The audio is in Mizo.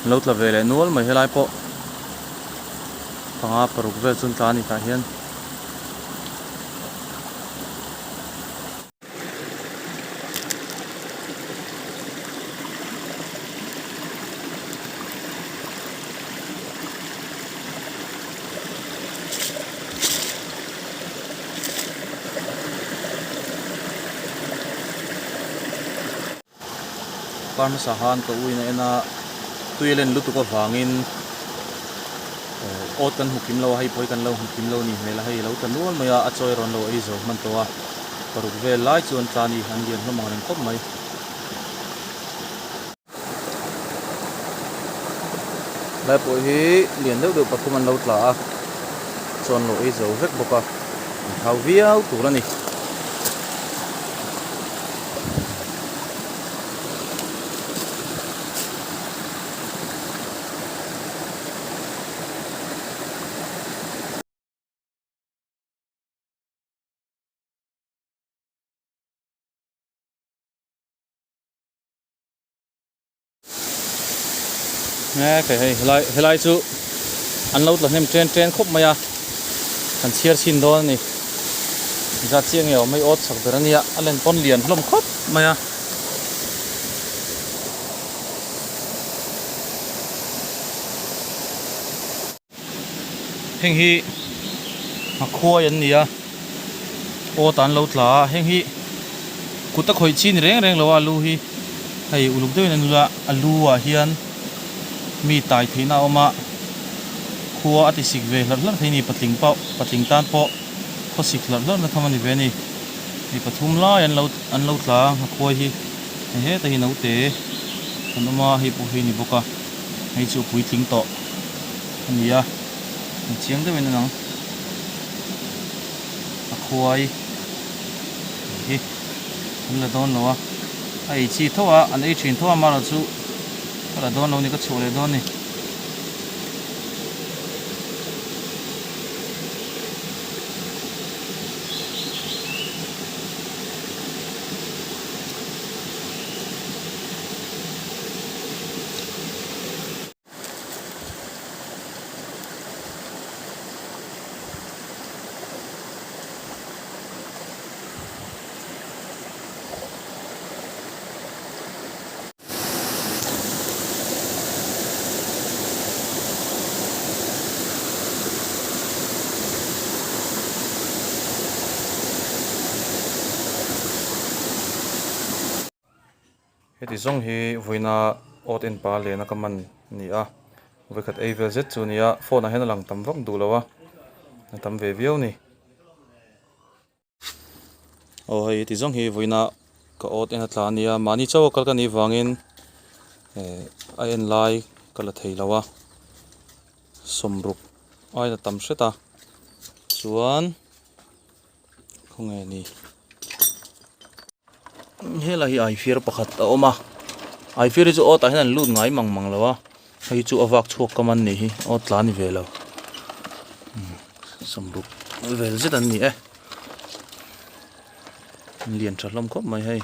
An lo tla ve leh nual mai helai pawh panga paruk vel chu an tla a ni tah hian. Kar hmasa khan ka uin a en a, tui a len lutuk avangin awt kan hmu kim lo a, hei pawh hi kan lo hmu kim lo a ni hmel a, hei a lo tla nual mai a, a chawi rawn lo ei zo hman tawh a, paruk vel lai chu an tla a ni, an lian hlawm ang reng khawp mai. Lai pawh hi lian deuh deuh pathum an lo tla a, chuan lo ei zo vek bawk a, an thau viau tur a ni. Nge hei helai helai chu an lo tla hnem chen chen khawp mai a kan chhiar chhin dawn a ni zat chiah nge awm hei awt chak ber a nia a len pawn lian hlawm khawp mai a. Heng hi ngakhuai an ni a awt an lo tla a heng hi kut a khawih chi ni reng reng lo a alu hi hei uluk deuhin an ula a lu ah hian mi tai theihna a awm a khua a ti sik ve hlarh hlarh thei a ni patling pawh patling tan pawh khaw sik hlarh hlarh na tham a ni ve a ni mi pathum lai an lo an lo tla a ngakhuai hi hei heta hi naute an awm a hei pawh hi a ni bawk a hei chu a puitling tawh. a ni a ni chiang deuhin a lang a khuai tih hi an la dawn lo a a ei chi tho a an ei thin tho a amaherawh chu ka la dawn lo a ni ka chhuah leh dawn a ni. Heti zawng hi vawiina awt en pa lena ka man a ni a, vawikhat ei vel zet chu a ni a, phone ah hian a lang tam vak duh lo a, a tam ve viau a ni. Aw hei heti zawng hi vawiina ka awt en a tla a ni a, mahni chauh a kal ka nih vangin eh a en lai ka la thei lo a, sawmruk aia tam hret a, chuan khawnge ni. Helai hi aifir pakhat a awm a aifir hi chu aw tah hian an lut ngai mang mang lo a hei chu a vak chhuak ka man nih hi aw tla ni ve lo sawmruk vel zet an ni e an lian tha hlawm khawp mai hei.